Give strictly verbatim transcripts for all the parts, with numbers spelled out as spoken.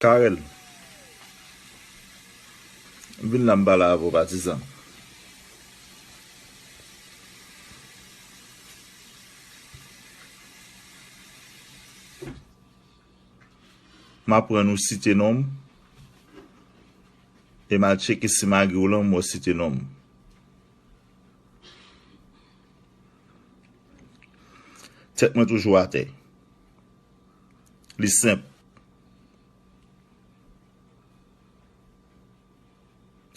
Carel, vin la m pale avè w, patizan. M aprann ou site non m, e m al tcheke si m agi w lan, m wè w site non m. Tèt mwen toujou atè. Li senp.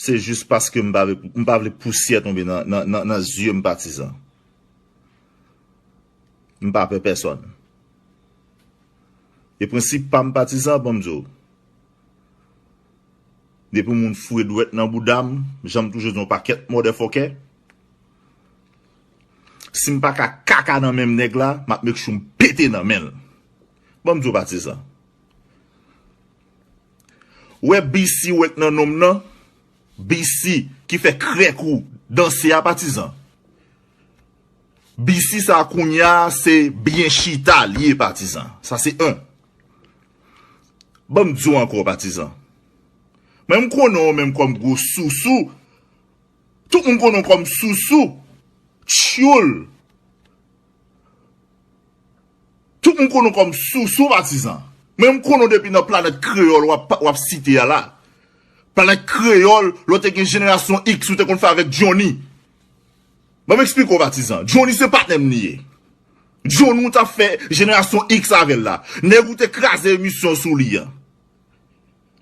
Se jis paske m pa vle, m pa vle pousyè tonbe nan, nan, nan, nan zye m, patizan. M pa pè pèsòn. E prensip pa m, patizan, ban m di w. Depi moun foure dwèt nan bouda m, jan m toujou di yon pakèt mòdèfòkè, si m pa ka kaka nan men m nèg la, m ap make sure m pete nan men l. Ban m di w, patizan. Ou wè B C ou wè k nan non m nan, B C ki fè krèk ou danse a, patizan. B C sa a kounye a se byen chita li ye, patizan. Sa se en. Ban m di w ankò, patizan. Mwen m konnen w menm kòm gwo sousou. Tout moun konnen w kòm sousou. Tchoul. Tout moun konnen w kòm sousou, patizan. Mwen m konnen w depi nan Planèt Kreyòl w ap, w ap site a la. Planèt Kreyòl, lè w te gen Jenerasyon X, ou te konn fè avèk Johnny. Ban m eksplike w, patizan. Johnny se patnè m li ye. Johnny ou t ap fè Jenerasyon X avè l la. Nèg ou te kraze emisyon sou li an.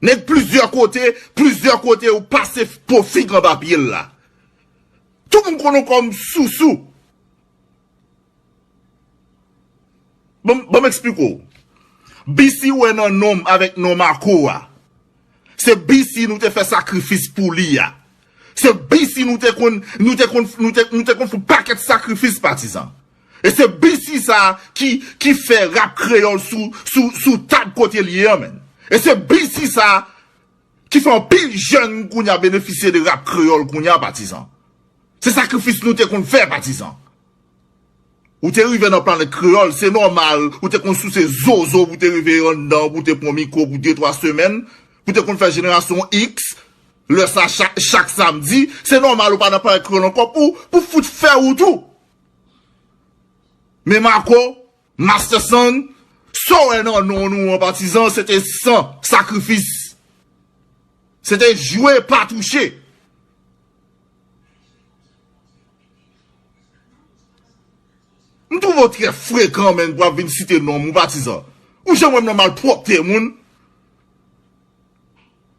Nèg plizyè kote, plizyè kote ou pase po fig anba pye l la. Tout moun konnen w kòm sousou. Ban m, ban m eksplike w. B C ou wè nan non m avèk non Marco a. Se B C nou te fè sakrifis pou li a. Se B C nou te konn, nou te konn, nou te, nou te konn fè pakèt sakrifis, patizan. E se B C sa ki, ki fè rap kreyòl sou, sou, sou tab kote l ye an, menn. E se B C sa ki fè anpil jèn kounye a benefisye de rap kreyòl kounye a, patizan. Se sakrifis nou te konn fè, patizan. Ou te rive nan Planèt Kreyòl, se nòmal, ou te konn souse zozo pou te rive anndan, pou te pran mikwo pou de twa semèn, pou te konn fè Jenerasyon X, lè sa chak, chak samdi, se nòmal ou pa nan Planèt Kreyòl ankò pou, pou fout fè wout ou. Men Marco, Master Son, sa w wè nan non nou an, patizan, se te san sakrifis. Se te jwe pa touche. M twouve w trè frekan, menn, pou ap vin site non m, ou patizan. Ou janm wè m nan malpwòpte moun.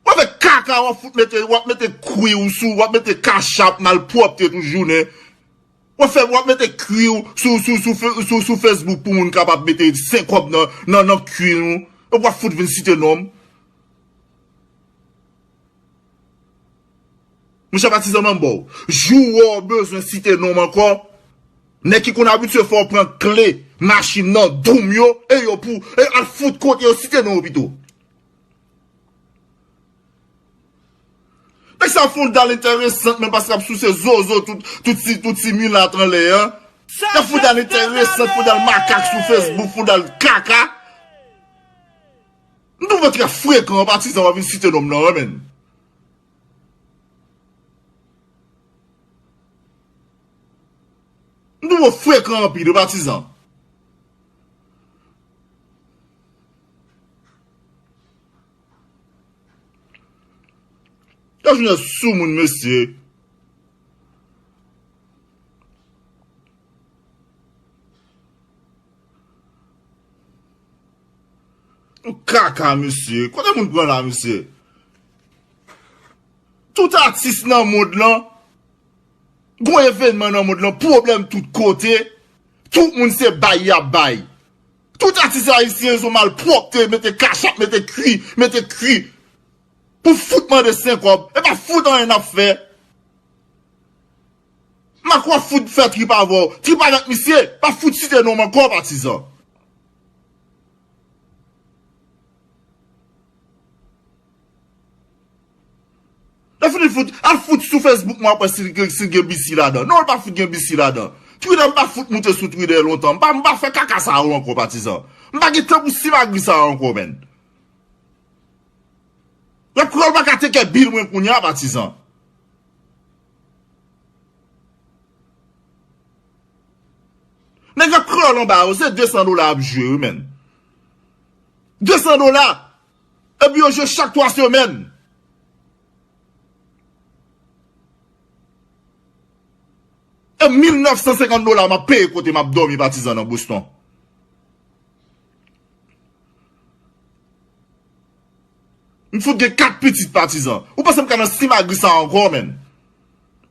W ap fè kaka, w ap fout mete, w ap mete kwi w sou, w ap mete kachap, malpwòpte tout jounen. W ap fè, w ap mete kwi w sou, sou, sou, fe- sou, sou Facebook pou moun kapab mete senk kòb nan, nan, nan kwi nou. Epi w ap fout vin site non m. Monchè patizan, ban m ba w. Jou w wè w bezwen site non m ankò, nèg ki konn abitye fè w pran kle machin nan doum yo, e yo pou, e al fout kote yo, site non yo pito. Nèg sa fondal enteresan, men paske ap souse zozo tout, tout ti, tout ti milat anlè an. Y ap fondal enteresan, fondal makak sou Facebook, fondal kaka. M twouve w trè frekan, patizan, w ap vin site non m nan, wi, menn. M twouve w frekan anpil, wi, patizan. Yo jwenn sou moun, mesye. Ou kaka, mesye. Kote moun pran la, mesye? Tout atis nan mond lan, gon evènman nan mond lan, pwoblèm tout kote. Tout moun se bay y ap bay. Tout atis ayisyen se malpwòpte, mete kachap, mete kwi, mete kwi. Pou fout mande senk kòb, e pa fout anyen n ap fè. Marco ap fout fè trip avè w. Trip avèk misye, pa fout site non m ankò, patizan. Lè fini fout, al fout sou Facebook mwen ap wè si, si gen B C ladan. Non, l pa fout gen B C ladan. Twitter, m pa fout moute sou Twitter lontan. M pa, m pa fè kaka sa yo ankò, patizan. M pa gen tan pou simagri sa yo ankò, menn. Rap kreyòl pa ka teke bil mwen kounye a, patizan. Nèg rap kreyòl anba yo, se de san dola ap jwe, wi, menn. De san dola! Epi yo jwe chak twa semèn. E mil nèf san senkant dola m ap peye kote m ap dòmi, patizan, nan Boston. M fout gen kat pitit, patizan. Ou panse m ka nan simagri sa ankò, menn?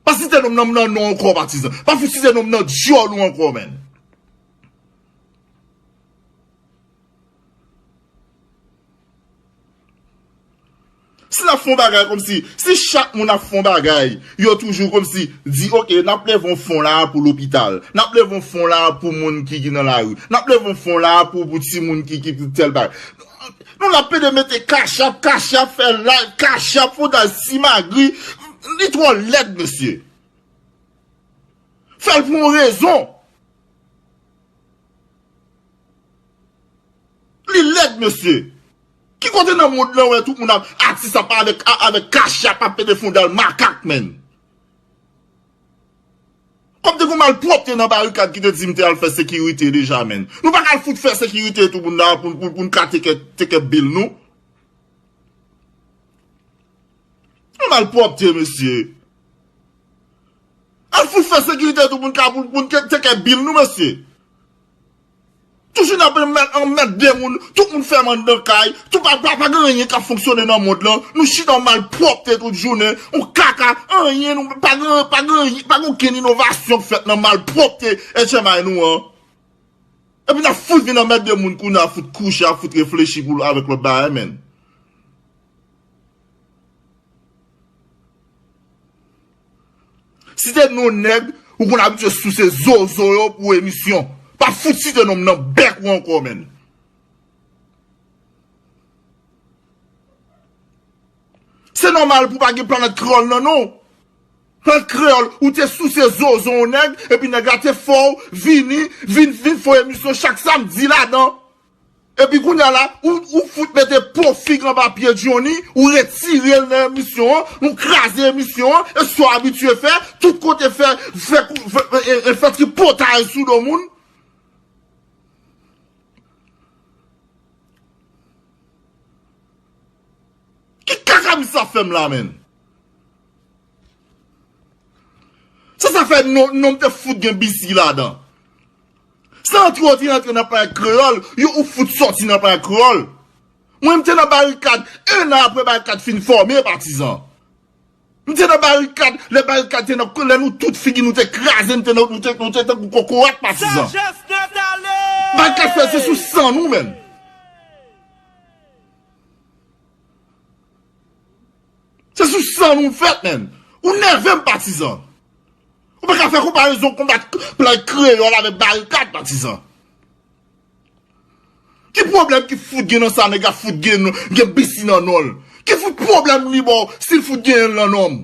Pa site non m nan, nan non ankò, patizan. Pa fout site non m nan dyòl ou ankò, menn. Si n ap fè yon bagay kòmsi, si chak moun ap fè yon bagay, yo toujou kòmsi di, oke, n ap leve yon fon la pou lopital, n ap leve yon fon la pou moun ki, ki nan lari, n ap leve yon fon la pou, pou timoun ki, ki pou tèl bagay. Nou la pede mete Cash App, Cash App, fè live, Cash App, fondaj simagri, li twò lèd, mesye. Fè l pou yon rezon. Li lèd, mesye. Ki kote nan mond lan wè tout moun ap, atis ap avèk, a, avèk Cash App ap pede fondal makak, menn? Kòm te gon malpwòpte nan barikad ki te di m te al fè sekirite deja, menn. Nou pa ka al fout fè sekirite tou moun la pou, pou, pou n ka teke, teke bil nou. Yon malpwòpte, mesye. Al fout fè sekirite tou pou n ka, pou, pou n ke, teke bil nou, mesye. Toujou n ap anmèd, anmède moun, tout moun fèmen anndan kay, tout pa, pa, pa gen anyen k ap fonksyone nan mond lan. Nou chita yon malpwòpte tout jounen, yon kaka, anyen, nou pa gen, pa gen, pa gen okenn inovasyon k fèt nan malpwòpte H M I nou an. Epi n ap fout vin anmède moun kounye a, fout kouche, ap fout reflechi pou, avèk lòt bagay, menn. Site non nèg ou konn abitye souse zozo yo pou emisyon. Pa fout site non m nan bèk ou ankò, menn. Se nòmal pou pa gen Planèt Kreyòl nan non w. Planèt Kreyòl, ou te souse zozo yon nèg, epi nèg la te fè w vini, vin, vin fè w emisyon chak samdi ladan. Epi kounye a la, ou, ou fout mete po fig anba pye Johnny, ou retire l nan emisyon an, nou kraze emisyon an, e sa w abitye fè, tout kote fè, fè, fè, fè, fè tripotay sou do moun. Ki kaka misye ap fè m la, menn? Se sa fè non, non m te fout gen bisi ladan. Se antre w te antre nan Planèt Kreyòl, yo ou fout sòti nan Planèt Kreyòl. Mwen, m te nan barikad, en an apre barikad fin fòme, patizan. M te nan barikad, lè barikad te nan, lè nou tout figi nou te kraze, m te nan, nou te, nou te tankou kokorat, patizan. Sagesse Nathalie! Barikad fèt, se sou san nou, menn. Se sou san nou fèt, menn. Ou nève m, patizan. Ou pa ka fè konparezon konbat Planèt Kreyòl avèk barikad, patizan. Ki pwoblèm ki fout gen nan sa nèg la fout gen, gen bisi nan non l? Ki fout pwoblèm li ba w si l fout genyen l nan non m?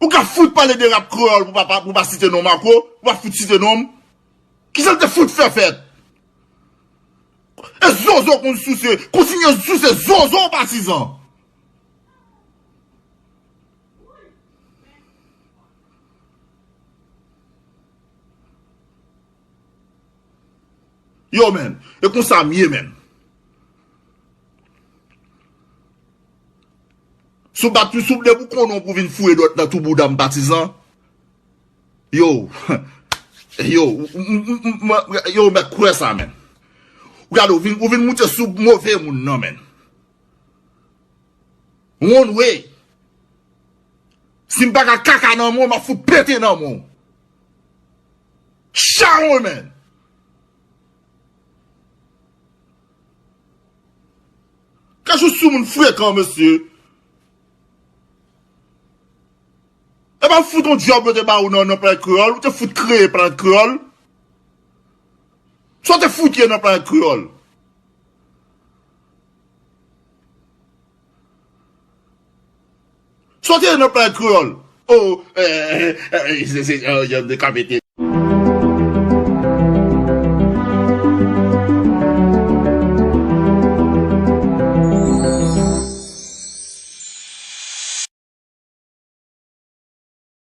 Ou ka fout pale de rap kreyòl pou pa, pa, pou pa site non m ankò, pou pa fout site non m. Kisa l te fout fè fèt? E zozo konn souse, kontinye souse zozo patizan. Yo, menn, e konsa m ye, menn. Si w bat, si w lè pou konnen w pou vin fouye dwèt nan tou bouda m patizan. Yo, yo, m, m, m, m, yo, mèt kwè sa, menn. Ou gade, ou vin, ou vin moute sou move moun nan, menn. One way. Si m pa ka kaka nan men w, m ap fout pete nan men w. Chawon, menn. Kachou sou moun frekan, mesye. E pa fout yon djòb yo te ba ou nan, nan Planèt Kreyòl, ou te fout kreye Planèt Kreyòl. Sa w te fout ye nan Planèt Kreyòl? Sa w te ye nan Planèt Kreyòl? O, eh, eh, eh, se, se, eh, yo dekapite.